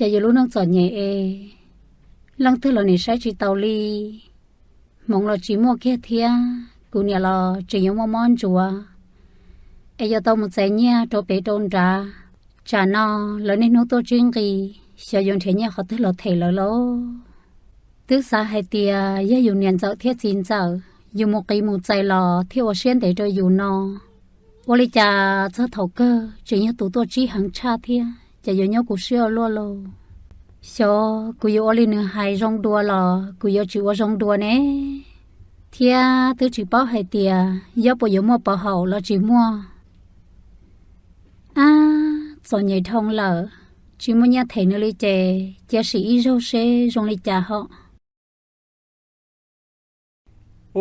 Ces yus lub neej txom nyem es leej twg los nim saib tsis taus li. Hmoov los tsis muaj kiag thiab kuv niam los tseem yuav muaj mob ntsuav, es yuav tau mus txais nyiaj rau pem rau nrad. Tsam no lawv niaj hnub tuaj tsib nqi, xyov yuav nrhiav nyiaj qhov twg los them lawv lauj. Twb xav hais tias yog yus niam ntxawm thiab txiv ntxawm, yus mus qiv mus txais los thiaj ua siab ntev rau yus no. Ua li cas txog thaum kawg tseem yog tus tuaj tsib heev tshaj thiab, ces yuav nyob kuv siab ua luaj lauj. Xyov kuv yuav ua li nws hais zoo dua los kuv yuav tsis ua zoo dua ne. Thiab twb tsis paub hais tias Yob puas yuav muaj pov haum los tsis muaj. Ab, txom nyem dhau lawm, tsis muaj nyiaj them nws li ces cia sim ib zaug seb zoo li cas hos.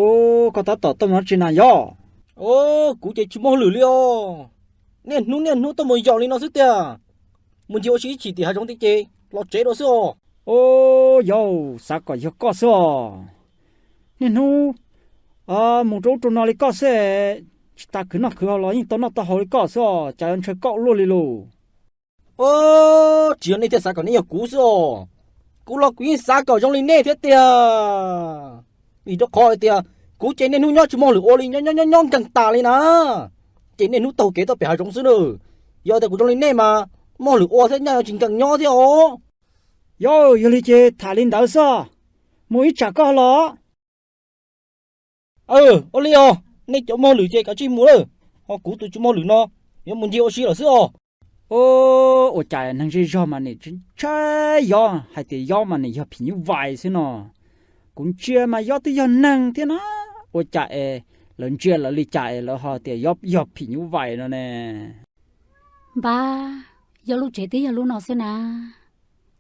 Ub, koj tab tom tuaj mus dab tsi na Yob? Kuv ces tsis muaj hauj lwm li os. Niaj hnub niaj hnub tuaj mus yaum li no xwb tiag. Mus ncig ua si ib chim tim hav zoov tiag ces los tsev dua xwb os. Ub, Yob, xav kom yog koj xwb os. Niaj hnub mus rau ub rau no li koj xwb, tsis tas khwv noj khwv haus los yeej tau noj tau haus li koj xwb os, cas yuav ntshaw koj ua luaj li lauj? Tsis yog nej thiaj xav kom nej yog kuv xwb os. Kuv los kuv yeej xav kom zoo li nej thiab tiag. Vim rau qhov hais tias kuv ces niaj hnub nyob tsis muaj hauj lwm ua li, nyob nyob nyob nkeeg tas li na. Ces niaj hnub taug kev tuaj pem hav zoov xwb na. Yog tias kuv zoo li nej mas muaj hauj lwm ua thiab nyaj yuav tsis nkees nyob thiab os. Yog, yog li ces tham li ntawd xwb, mus ib tsam koj los. Ua li os, nej cov muaj hauj lwm ces kav tsij mus lawm, ho kuv tus tsis muaj hauj lwm no yuav mus ncig ua si lawm xwb os. Ua cas neeg zej zog mas nim tsis ntshai Yob, hais tias Yob mas nim yog phim nyuj vais xwb no. Kuv ntsia mas Yob twb yog neeg thiab na, ua cas es lawv ntsia lawv li cas es lawv ho tias Yob yog phim nyuj vais no ne? Npab, Yob lub tsev twb yog lub no xwb na,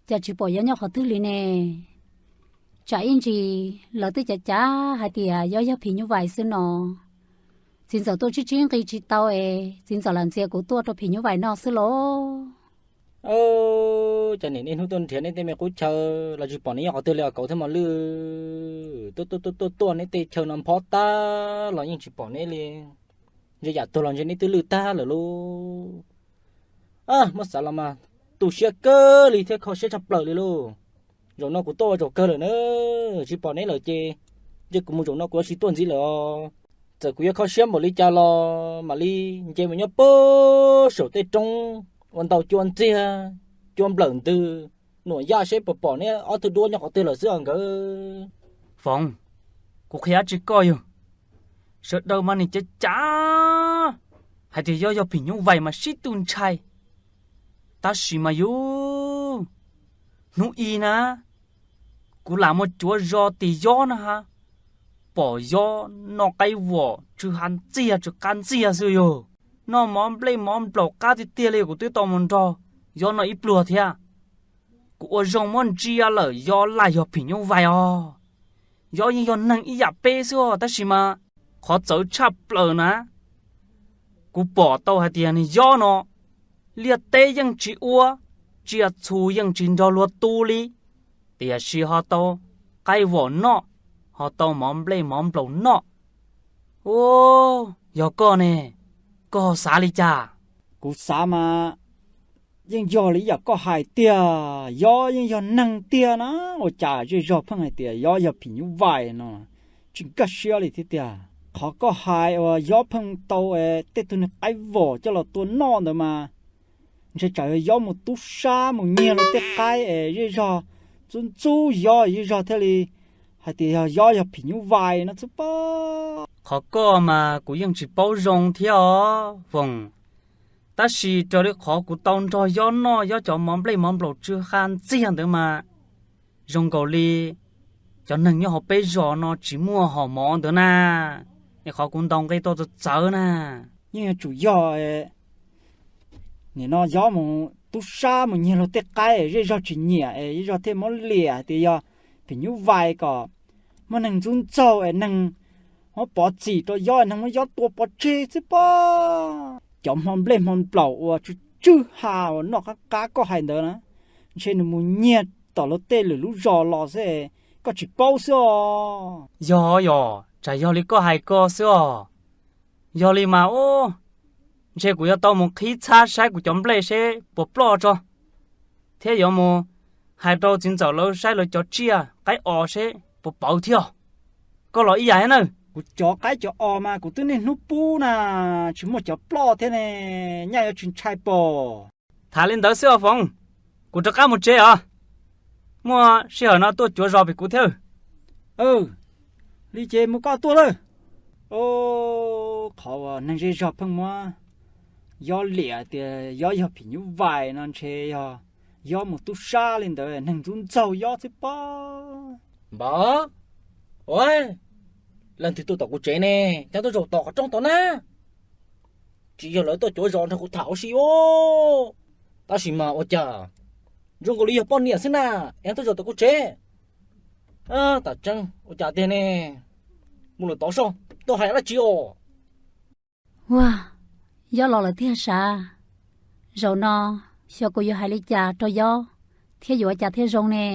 cas tsis pom Yob nyob qhov twg li ne? Tsam ib ntsis lawv twb cav cav hais tias Yob yog phim nyuj vais xwb no. Txiv ntxawm tuaj tsib tsib nqi tsis tau es txiv ntxawm lam ntxias kuv tuaj rau phim nyuj vais no xwb los. Cas nim niaj hnub tuaj nrhiav neb tej me qub chaw los tsis pom neb nyob qhov twg li os Kauv thiab Mos Lwj. Tuaj tuaj tuaj tuaj tuaj neb tej chaw no nphob tag los yeej tsis pom neb li. Ntshe yam tuag los ntshe neb twb lwj tag lawm lauj. Muab xav los mas tu siab kawg li thiab kho siab tshaj plaws li lauj. Zaum no kuv tuaj ua zaum kawg lawm na, tsis pom neb lawm ces ntshe kuv mus zaum no kuv yuav tsis tuaj ntxiv lawm os. Txawm kuv yuav kho siab npaum li cas los mam li nce mus nyob puag saum tej roob ua ntau cua ntxiag, cua nplawm ntws, nuam yaj seb puas pom neb ob tug duab nyob qhov twg lawm xwb os nkawd. Foom, kuv qhia dab tsi koj yog, sawv daws mas nim cav cav hais tias Yob yog phim nyuj vais mas sib tw ntshai. Tab sis mas yus, hnub i na, kuv lam muaj cuav zos tim Yob na ha, pom Yob noj qaib vom tsw ha ntxiag tsw qab ntxiag xwb yog. Noj mov nplej mov nplaum qab tiag tiag li, kuv twb tau mus nrog Yob noj ib pluag thiab. Kuv ua zoo muab ntsia lawm Yob laj yog phim nyuj vais os. Yob yeej yog neeg ib yam peb xwb os, tab sis mas qhov txawv tshaj plaws na, kuv pom tau hais tias nws Yob no liaj teb yeej tsis ua, tsiaj txhu yeej tsis nrog luag tu li, tiam sis ho tau qaib vom noj, ho tau mov nplej mov nplaum noj. Ub, yog koj ne, koj xav li cas? Kuv xav mas yeej yog li yam koj hais tiag, Yob yeej yog neeg tiag na, ua cas zej zog pheej hais tias Yob yog phim nyuj vais no, tsis nkag siab li thiab tiag. Qhov koj hais uas Yob pheej tau tej tug niag qaib vom coj los tua noj ntawd mas ntshe tsam yog Yob mus tub sab mus nyiag luag tej qaib es zej zog ntxub ntxub Yob, zej zog thiaj li hais tias yog Yob yog phim nyuj vais no xwb pob. Qhov koj mas kuv yeej tsis paub zoo thiab os Foom, tab sis raws li qhov kuv tau nrog Yob noj Yob cov mov nplej mov nplaum tsw ha ntxiag ntawd mas zoo nkaus li cov neeg nyob hauv peb zos no tsis muaj hom mov ntawd na, es qhov kuv ntaus nqe tau txawv txawv na. Yeej yuav tsum yog nim no Yob mus tub sab mus nyiag luag tej qaib es zej zog tsis nyiam es zej zog thiaj muab liam hais tias yog phim nyuj vais kom muab neeg ntxub ntxaug es neeg muab pov txim rau Yob es neeg muab Yob tua pov tseg xwb pob. Cov hmo nplej hmo nplaum uas tsw tswg ha uas noj qab qab koj hais ntawd na, ntshe nws mus nyiag tom luag tej lwm lub zos los xwb, koj tsis paub xwb os. Yog yog, tsam yog li koj hais ko xwb os. Yog li mas ub, ntshe kuv yuav tau mus qhib txhab saib kuv cov nplej seb puas ploj tso. thiab yuav mus hais rau txiv ntxawm lawv saib lawv cov tsiaj qaib os seb puas pauv thiab. Koj los ib yam thiab na. Kuv cov qaib cov os mas kuv twb niaj hnub pub na, tsis muaj cov ploj thiab ne, nyaj yuav tsis ntshai pom. Tham li ntawd xwb os Foom, kuv rov qab mus tsev os. Muaj sij hawm no tuaj cuav zos pem kuv thiab. Li ces mus koj tuaj lawm. Qhov uas neeg zej zog pheej muab Yob liam tias Yob yog phim nyuj vais no ntshe yog Yob mus tub sab li ntawd neeg ntxub ntxaug Yob xwb pob. Npawg, leej twg tuaj tom kuv tsev ne? Cov tuaj zaum tom qhov rooj tod na. Tsis yog lawv tuaj cuav zos nrog kuv tham ua si os. Tab sis mas ua cas zoo nkaus li yog poj niam xwb na, es tuaj zaum tom kuv tsev. Tam tseeb ua cas tiag ne? Mus lawm tod soj, tuaj hais dab tsi os? Ua, Yob los lawm tiag sav. Zaum no xyov kuv yuav hais li cas rau Yob thiab yuav ua cas thiaj zoo ne?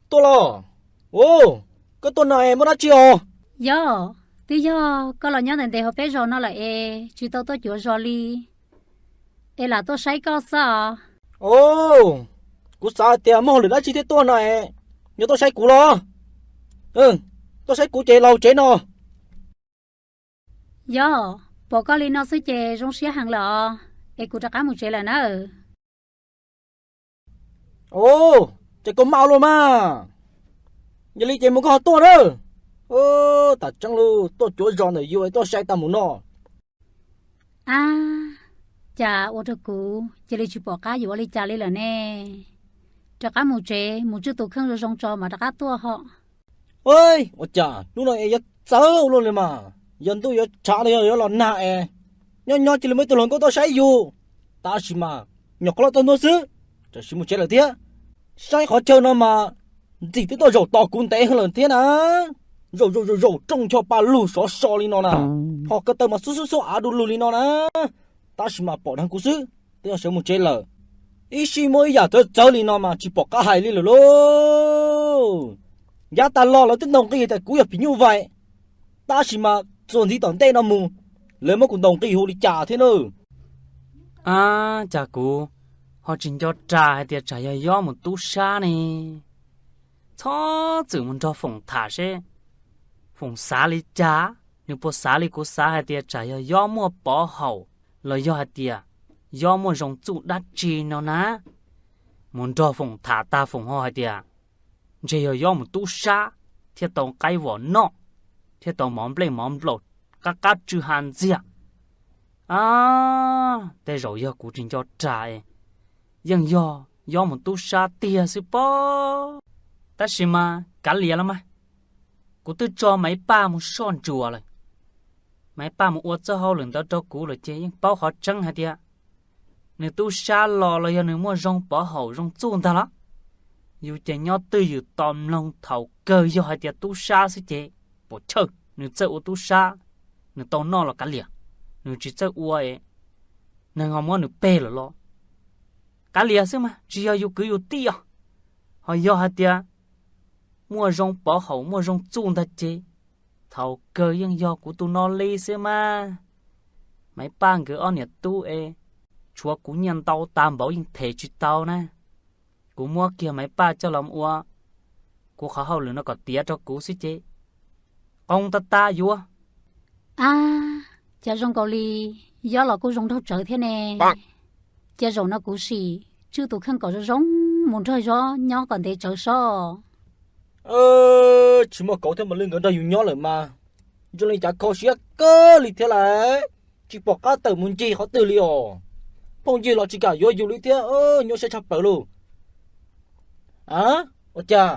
Tuaj los? Koj tuaj no es muaj dab tsi os? Yob, twb yog koj los nyob ntev ntev hauv peb zos no lawm es tsis tau tuaj cuav zos li, es lam tuaj saib koj xwb os. Kuv xav hais tias muaj hauj lwm dab tsi thiaj tuaj no es, yog tuaj saib kuv los? Tuaj saib kuv ces los tsev no. Yob, pom koj li no xwb ces zoo siab heev lawm os, es kuv rov qab mus tsev lawm nawb. Ces koj maj ua luaj mas. Yog li ces mus koj ho tuaj na. Tam tseeb los tuaj cuav zos ntawm yus tuaj saib tag mus no. Ab, cas ua rau kuv cia li tsis pom qab yuav ua li cas li lawm ne. Rov qab mus tsev mus tswj tus kheej zoo zoo tso mas rov qab tuaj ho. Ua cas hnub no es yuav txawv ua luaj li mas, yog ntuj yuav tshav los yog yuav los nag es, nyob nyob cia li muaj ib tug hluas nkauj tuaj saib yus. Tab sis mas nyuam qhuav los txog ntua xwb, tam sim mus tsev lawm thiab. Saib qhov chaw no mas ntxim twb tuaj zaum tos kuv ntev heev lawm thiab na. Zaum zaum zaum zaum rooj ncho pa lug sov so li no na, ho ko taw mas xub xub xub av du lug li no na. Tab sis mas pom dheev kuv xwb, twb yog sawv mus tsev lawm. Ib sij muaj ib yam txawv txawv li no mas tsis pom qab hais li lawm lauj. Yav tas los lawv twb ntaus nqi tias kuv yog phim nyuj vais, tab sis mas txuas ntxiv tom ntej no mus, lawv muab kuv ntaus nqi hu li cas thiab na. Ab, cas kuv ho tsis nco ras hais tias tsam yog Yob mus tub sab ne. Txhob txwm mus nrog Foom tham seb Foom xav li cas, nws puas xav li kuv xav hais tias tsam yog Yob muaj pov haum los yog hais tias Yob muaj zoo txuj dab tsi no na. Mus nrog Foom tham tag Foom ho hais tias ntshe yog Yob mus tub sab thiaj tau qaib vom noj, thiaj tau mov nplej mov nplaum qab qab tsw ha ntxiag. Ab, tej zaum yog kuv tsis nco ras, yeej yog Yob mus tub sab tiag xwb pob. Tab sis mas kav liam los mas, kuv twb tso Maiv Paj mus soj ntsuam lawm. Maiv Paj mus ua txoj hauj lwm ntawd rau kuv lawm ces yeej paub qhov tseeb hais tias nws tub sab los los yog nws muaj zoo pov haum zoo txuj ntag los. Yus ces nyob twj ywm tos mloog, thaum kawg yog hais tias tub sab xwb ces pom chawj nws txawj ua tub sab, nws tau noj los kav liam, nws tsis txawj ua es neeg ho muab nws peg lawm los kav liam xwb mas, tsis yog yus kwv yus tij os. Ho yog hais tias muaj zoo pov haum muaj zoo txuj ntag ces thaum kawg yeej yog kuv tus no li xwb mas. Maiv Paj nkawd ob niam tub es tshuav kuv nyiaj ntau tas npaum yeej them tsis tau na. Kuv muab kiag Maiv Paj coj los ua kuv qhov hauj lwm no kom tiav rau kuv xwb ces qoob tab tab yuav. Ab, cas zoo nkaus li Yob los kuj zoo nraug tsawv thiab ne. Cia zaum no kuv sim tswj tus kheej kom zoo zoo mus nrog Yob nyob kom ntev tsawv sob. Tsis muaj kauv thiab mas li nkawd nrog yus nyob lawm mas zoo li cas kho siab kawg li thiab lawm. Tsis pom qab tawm mus ncig qhov twg li os. Phooj ywg los tsis kam yuav yus li thiab, nyuaj siab tshaj plaws lauj. A, ua cas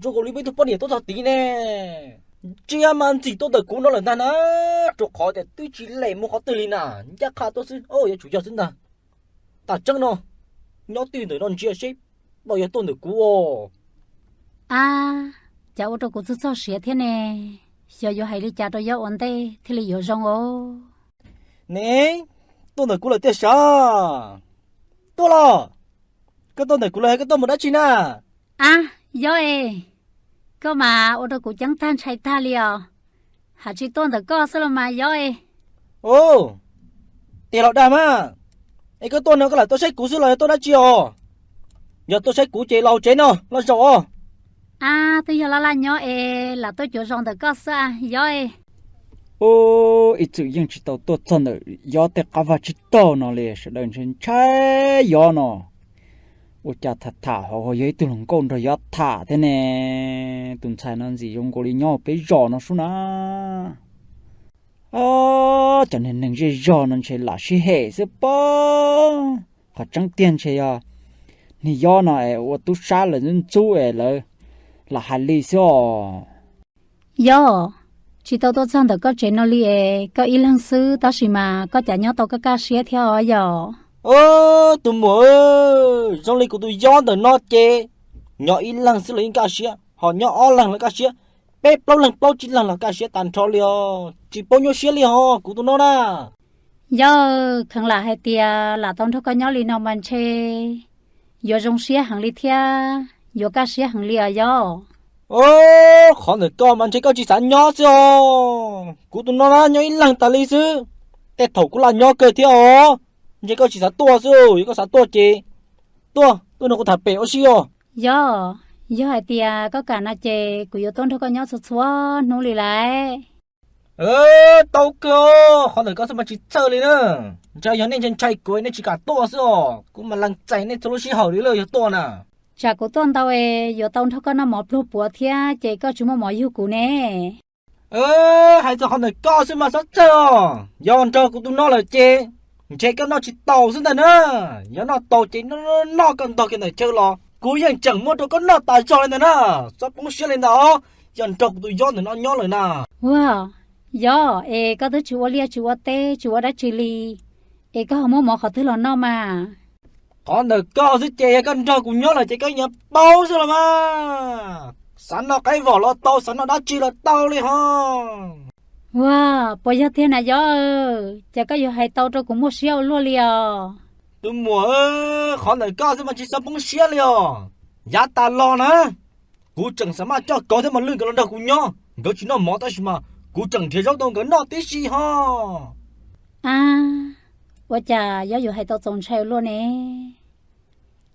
zoo nkaus li muaj ib tug poj niam tuaj txog tid ne. Ntsia mas ntxim tuaj ntawm kuv no lawm ntag na, rau qhov tias twb tsis lem mus qhov twg li na, ncaj qha tuaj xwb, yuav tsum yog xwb ntag. Tam tseeb no, nyob twj ntawm no ntsia seb puas yog tuaj ntawm kuv os. A, cas ua rau kuv txog txog siav thiab ne, xyov yuav hais li cas rau Yob ua ntej thiaj li yuav zoo os. Ne, tuaj ntawm kuv lawm tiag sav. Tuaj los? Koj tuaj ntawm kuv lawm, koj tuaj mus dab tsi na? A, Yob e, koj mas ua rau kuv ceeb tag ntshai tag li os. Hais tsis tuaj ntawm koj xwb los mas Yob e. Tiag los dag mas, es koj tuaj no koj lam tuaj saib kuv xwb los yog tuaj dab tsi os? Yog tuaj saib kuv ces los tsev no los zaum os. Ab, twb yog laj laj nyob es lam tuaj cuav zos ntawm koj xwb yob. Ub, ib txwm yeej tsis tau tuaj txog ntawm yob tej qab vaj tsib taug no li, sawv daws ntshai ntshai yob no. Ua cas tham tham ho yog ib tug hluas nkauj nrog yob tham thiab ne? Tus ntxhais no ntxim zoo nkaus li nyob peb zos no sub na. Cov neeg zej zog no ntshe lam sib hem xwb pob. Qhov tseeb tiag ntshe yog niag yob no es ua tub sab lawv ntxub ntxub es lawv lam hais li xwb os. Yob, tsis tau tuaj txog ntawm koj tsev no li es koj ib leeg xwb tab sis mas koj cas nyob tau kaj kaj siab thiab os yom? Tus muam, zoo li kuv tus yob ntawm no ces nyob ib leeg xwb los yeej kaj siab, ho nyob ob leeg los kaj siab, peb plaub leeg plaub tsib leeg los kaj siab tag nrho li os, tsis paub nyuaj siab li ho kuv tus no na. Yob, kheev lam hais tias lam tau nrog koj nyob li no mas ntshe yuav zoo siab heev li thiab yuav kaj siab heev li os yob. Qhov ntawm koj mas ntshe koj tsis xav nyob xwb os, kuv tus no na nyob ib leeg tas li xwb. Tej thaum kuv lam nyob kawg thiab os, ntshe koj tsis xav tuaj xwb, yog koj xav tuaj ces tuaj, tuaj nrog kuv tham pem ua si os. Yob, yog hais tias koj kam no ces kuv yuav tuaj nrog koj nyob txhua txhua hnub li lauj. Tau kawg, qhov ntawm koj xwb mas tsis txhawj li na. Ntshai yog nej ntshai ntshai kuv nej tsis kam tuaj xwb os, kuv mas lees txais nej txhua lub sij hawm li lawm yog tuaj na. Tsam kuv tuaj ntau es yuav tau nrog koj noj mov pluag puav thiab ces koj tsis muaj mov yug kuv ne. Hais txog qhov ntawm koj xwb mas txhob txhawj os, yog nrog kuv tus no lawm ces ntshe koj noj tsis taus xwb ntag na. Yog noj taus ces noj koj ntog kiag ntawm chaw los kuv yeej tseem muab rau koj noj tas zog li ntag na. Txhob poob siab li ntawd os, yog nrog kuv tus yob ntawm no nyob lawm na. Ua, yob es koj twb tsis ua liaj tsis ua teb tsis ua dab tsi li, es koj ho muab mov qhov twg los noj mas? Qhov ntawm koj xwb ces yog koj nrog kuv nyob lawm ces koj yuav paub xwb los mas. Xav noj qaib vom los tau, xav noj dab tsi los tau li ho. Ua, puas yog tiag na yob? Ces koj yuav hais tau rau kuv muaj siab ua luaj li os. Tus muam, qhov ntawm koj xwb mas tsis txhob poob siab li os. Yav tas los na, kuv tseem xav maj coj Kauv thiab Mos Lwj nkawd los nrog kuv nyob, nkawd tsis noj mov tab sis mas kuv tseem nrhiav zaub rau nkawd noj tib si ho. A, ua cas yob yuav hais tau txaus ntshai ua luaj ne?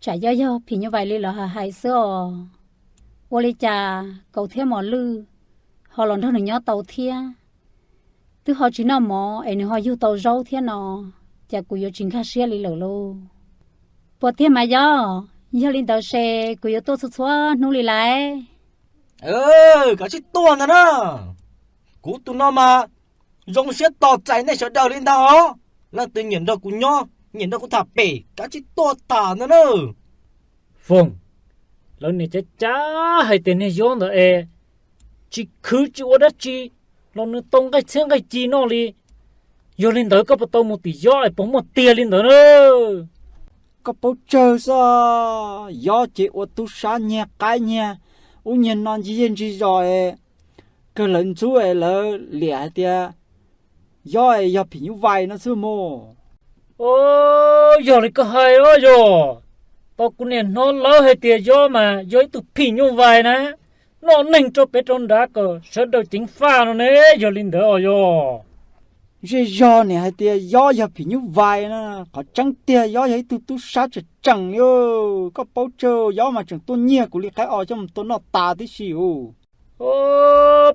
Tsam yob yog phim nyuj vais li lawv hais xwb os. Ua li cas Kauv thiab Mos Lwj ho los nrog nws nyob tau thiab? Twb ho tsis noj mov es nws ho yug tau zaub thiab no, cas kuv yuav tsis nkag siab li lawm lauj. Puas tiag mas yob? Yog li ntawd ces kuv yuav tuaj txhua txhua hnub li lauj. Kav tsij tuaj ntag na. Kuv tus no mas zoo siab tos txais nej sawv daws li ntag os. Leej twg nyiam nrog kuv nyob, nyiam nrog kuv tham pem, kav tsij tuaj tham ntag na. Foom, lawv niam cav cav hais tias niag yob ntawd es tsis khwv tsis ua dab tsi los nws tau nqaij txhiab nqaij ci noj li. Yog li ntawd koj puas tau mus tim yob es puas muaj tiag li ntawd na? Koj paub tsawg xwb, yob ces ua tub sab nyiag qaib nyiag ub nyiag no ncig zej ncig zos es kawg lawv ntxub es lawv liam hais tias yob es yog phim nyuj vais no xwb mus. Yog li koj hais os yog, tau kuv niam hnov lawv hais tias yob mas yog ib tug phim nyuj vais na, noj neeg rau pem rau nrad kom sawv daws ceev faj no ne, yog li ntawd os yog. Zej zog niam hais tias yob yog phim nyuj vais na, qhov tseeb tiag yob yog ib tug tub sab tseem tseem li. Koj paub tsawg, yob mas tseem tuaj nyiag kuv li qaib os coj mus tua noj tas tib si us.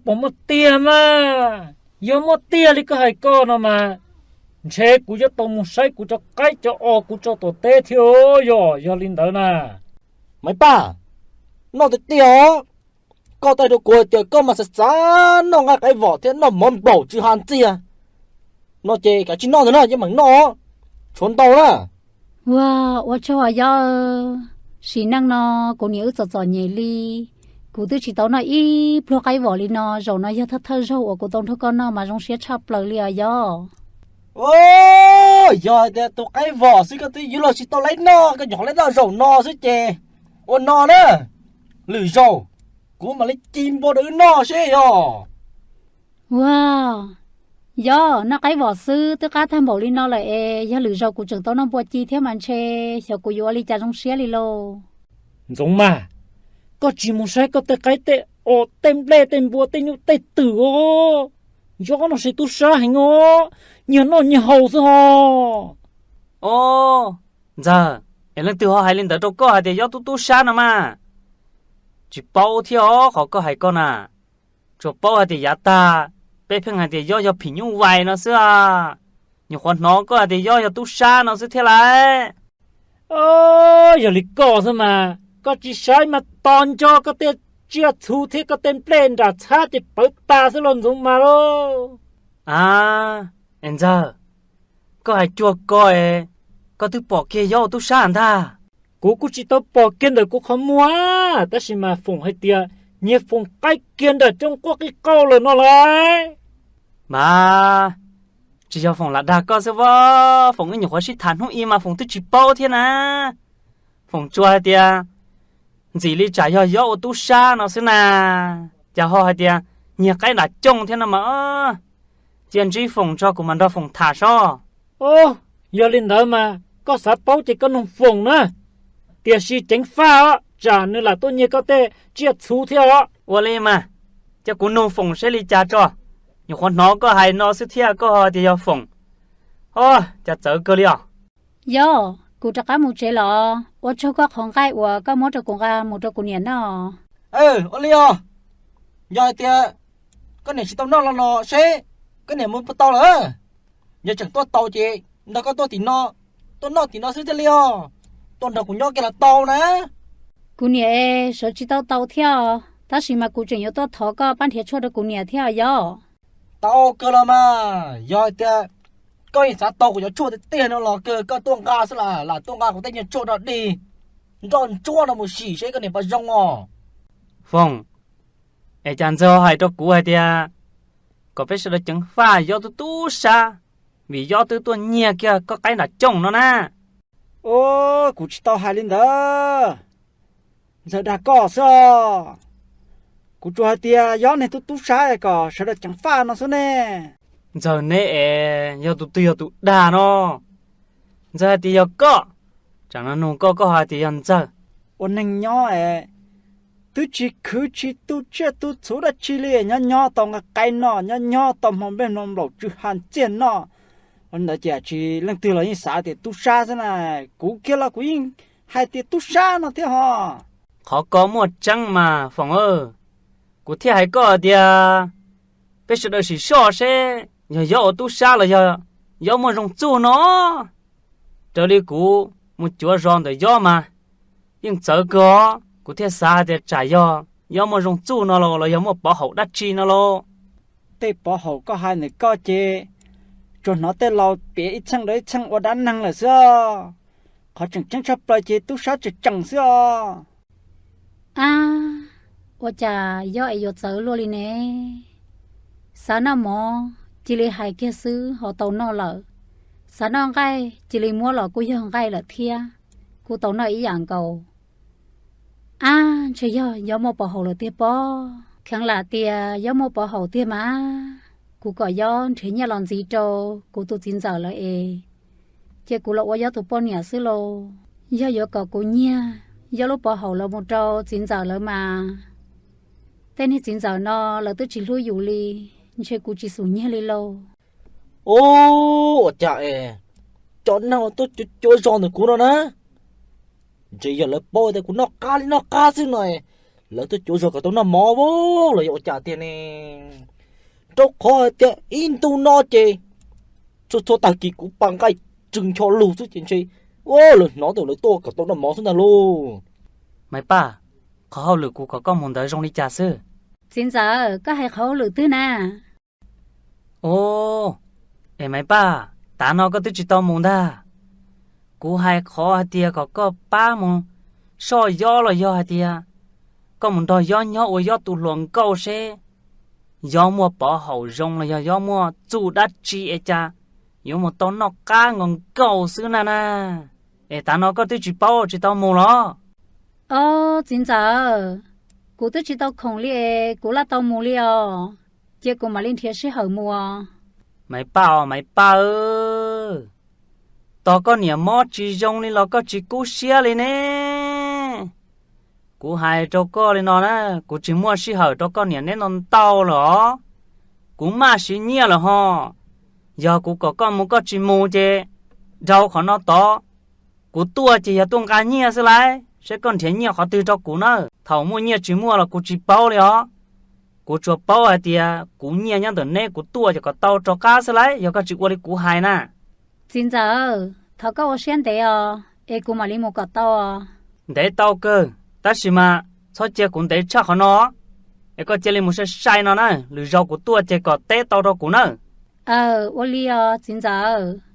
Puas muaj tiag mas? Yog muaj tiag li koj hais koj no mas, ntshe kuv yuav tau mus saib kuv cov qaib cov os kuv tso tom teb thiab yog, yog li ntawd na. Maiv Paj, noj tiag tiag os. Koj tau hais rau kuv hais tias koj mas xav xav noj nqaij qaib vom thiab noj mov nplaum tsw ha ntxiag no ces kav tsij noj ntag na, yeej meem noj, tshuav ntau na. Ua, ua tsaug os yob, sim neej no kuv niam wb txom txom nyem li, kuv twb tsis tau noj ib pluag qaib vom li no, zaum no yog thawj thawj zaug uas kuv tau nrog koj noj mas zoo siab tshaj plaws li os yob. Yog hais tias tus qaib vom xwb koj twb yuav luag tsis tau laib noj, koj nyuam qhuav laib noj zaum no xwb ces ua no na, lwm zaus kuv mam li ci npua rau wb noj seb yog. Ua, yob, noj qaib vom xwb twb qab tag npaum li no lawm es yog lwm zaus kuv tseem tau noj npua ci thiab mas ntshe xyov kuv yuav ua li cas zoo siab li lauj. Ntxoov Maj, koj tsis mus saib koj tej qaib tej os tej nplej tej npua tej nyuj tej twm os. Yob no ces tub sab heev os, nyiag noj nyiag haus xwb ho. Os, ntxawg, Es leej twg ho hais li ntawd rau koj hais tias Yob tub tub sab no mas? Tsis paub thiab os qhov koj hais koj na. Tsuas paub hais tias yav tag peb pheej hais tias Yob yog phim nyuj vais no xwb. Nyuam qhuav hnov koj hais tias Yob yog tub sab no xwb thiab lauj. Yog li koj xwb mas koj tsis saib mas tos nco koj tej tsiaj txhu thiab koj tej nplej nram txhab ces pawv tas xwb los ntxoov mas lauj. A, es ntxawg, koj hais cuag ko es koj twb pom kiag Yob ua tub sab ntag. Kuv kuj tsis tau pom kiag ntawm kuv qhov muag, tab sis mas Foom hais tias nyias Foom qaib kiag nram rooj quaj qij qau lawm no lauj. Mas tsis yog Foom lam dag koj xwb as, Foom wb nyuam qhuav sib tham hnub i mas Foom twb tsis paub thiab na. Foom tsuas hais tias ntxim li tsam yog Yob ua tub sab no xwb na, cas ho hais tias nyiag qaib nram cooj thiab no mas. Cia ntsib Foom tso kuv mam nrog Foom tham sob. Yog li ntawd mas koj xav paub ces koj nug Foom na, tiam sis ceev faj os tsam nws lam tuaj nyiag koj tej tsiaj txhu thiab os. Ua li mas, cia kuv nug Foom seb li cas tso, nyuam qhuav hnov koj hais no xwb thiab koj ho tias yog Foom. Os, cas txawv kawg li os. Yob, kuv rov qab mus tsev los, ua tsaug koj qhov nqaij uas koj muab rau kuv nqa mus rau kuv niam noj. Ua li os, yog hais tias koj niam tsis tau noj los no seb koj niam mus puas tau lawm. Yog tseem tuaj tau ces nrog koj tuaj tim no, tuaj noj tim no xwb thiaj li os, tuaj nrog kuv nyob kiag los tau na. Kuv niam sawv tsis tau tau thiab, tab sis mas kuv tseem yuav tuaj thov koj pab nrhiav tshuaj rau kuv niam thiab os Yob. Tau kawg los mas, yog hais tias koj yeej xav tau kuv cov tshuaj tiag tiag no los kawg koj tuaj nqa xwb las, lam tuaj nqa kuv tej nyuag tshuaj rau dig nroj ntsuab no mus sim seb koj niam puas zoo os. Foom, es cas ntxawg hais rau kuv hais tias kom peb sawv daws ceev faj Yob tub tub sab, vim Yob twb tuaj nyiag kiag koj qaib nram cooj no na. Os, kuv tsis tau hais li ntawd, ntxawg dag koj xwb os. Kuv tsuas hais tias Yob niag tub tub sab kom sawv daws ceev faj no xwb ne. Ntxawg ne es yog tus twg yog tus dag no? Ntxawg hais tias yog koj, tsam no nug koj koj hais tias yog ntxawg. Ua neeg nyob es twb tsis khwv tsis tu tsiaj tu txhuv dab tsi li, nyob nyob tau nqa qaib noj, nyob nyob tau hmo nplej hmo nplaum tsw ha ntxiag noj. Ua li ntawd ces tsis leej twg los yeej xav tias tub sab xwb na. Kuv kiag los kuv yeej hais tias tub sab no thiab ho. Qhov ko muaj tseeb mas Foom, kuv thiaj hais koj tias peb sawv daws sim soj seb yog Yob ua tub sab los yog Yob muaj zoo txuj no. Raws li kuv mus cuav zos ntawm Yob mas yeej txawv kawg os, kuv thiaj xav hais tias tsam yog Yob muaj zoo txuj no los los yog muaj pov haum dab tsi no lauj. Tej pov haum koj hais ntawm koj ces tsuas hnov tej laus piav ib txheej rau ib txheej ua dab neeg lawm xwb. Qhov tseem ceeb tshaj plaws ces tub sab tseem tseem xwb os. Ab, ua cas Yob es yuav txawv luaj li ne? Xav noj mov cia li hais kiag xwb ho tau noj lawm, xav noj nqaij cia li muab los kuj yog nqaij lawm thiab, kuj tau noj ib yam nkaus. Ab, ntshe yog Yob muaj pov haum lawm tiag pob. Kheev lam tias Yob muaj pov haum tiag mas, kuv kom Yob nrhiav nyiaj los ntxiv rau kuv tus txiv ntxawm lawm es cia kuv los ua Yob tus poj niam xwb lauj. Yog yuav kom kuv nyiag Yob lub pov haum los mus rau txiv ntxawm lawv mas, tej niag txiv ntxawm no lawv twb tsis hlub yus li, ntshe kuv tsis xum nyiag li lauj. Ua cas es cov neeg tuaj cuav cuav zos ntawm kuv no na, ntshe yog lawv paub tias kuv noj qab li noj qab xwb no, lawv tuaj cuav zos kom tau noj mov los yog ua cas tiag ne? Rau qhov hais tias ib ntu no ces txhua txhua tag kis kuv pa nqaij tsw ncho lug xwb ces ntshe lawv hnov tias lawv tuaj kom tau noj mov xwb ntag lauj. Maiv Paj, qhov hauj lwm kuv kom koj mus ntawd zoo li cas xwb? Txiv ntxawm, koj hais qhov hauj lwm twg na? Ov, es Maiv Paj, tav no koj twb tsis tau mus ntag. Kuv hais qhov hais tias kom koj pab mus soj Yob los yog hais tias koj mus nrog Yob nyob ua Yob tus hluas nkauj seb Yob muaj pov haum zoo los yog Yob muaj txuj dab tsi es cas yuav mus tau noj qab nkaus nkaus xwb na na. Es tav no koj twb tsis paub tsis tau mus los? Ov, txiv ntxawm, kuv twb tsis tau khoom li es kuv laj tau mus li os. Cia kuv mam li nrhiav sij hawm mus os. Maiv Paj os Maiv Paj, tos koj niam mob tsis zoo li los koj tsis kub siab li ne. Kuv hais rau koj li no na, kuv tsis muaj sij hawm rau koj niam neb no ntau lawm os. Kuv maj siv nyiaj lawm ho. Yog kuv kom koj mus koj tsis mus ces dhau qhov no tod Kuv tuaj ces yog tuaj nqa nyiaj xwb lauj, saib koj nrhiav nyiaj qhov twg rau kuv na. Thaum muaj nyiaj tsis muaj los kuv tsis paub li os. Kuv tsuas paub hais tias kuv nyiaj nyob ntawm neb, kuv tuaj ces kom tau rov qab xwb lauj, yog koj tsis ua li kuv hais na. Txiv ntxawm, thov koj ua siab ntev os, es kuv mam li mus kom tau. Ntev tau kawg, tab sis mas txhob cia kuv ntev tshaj qhov no, es koj cia li mus sai sai no na, lwm zaus kuv tuaj ces kom teb tau rau kuv na. Aw, ua li os txiv ntxawm.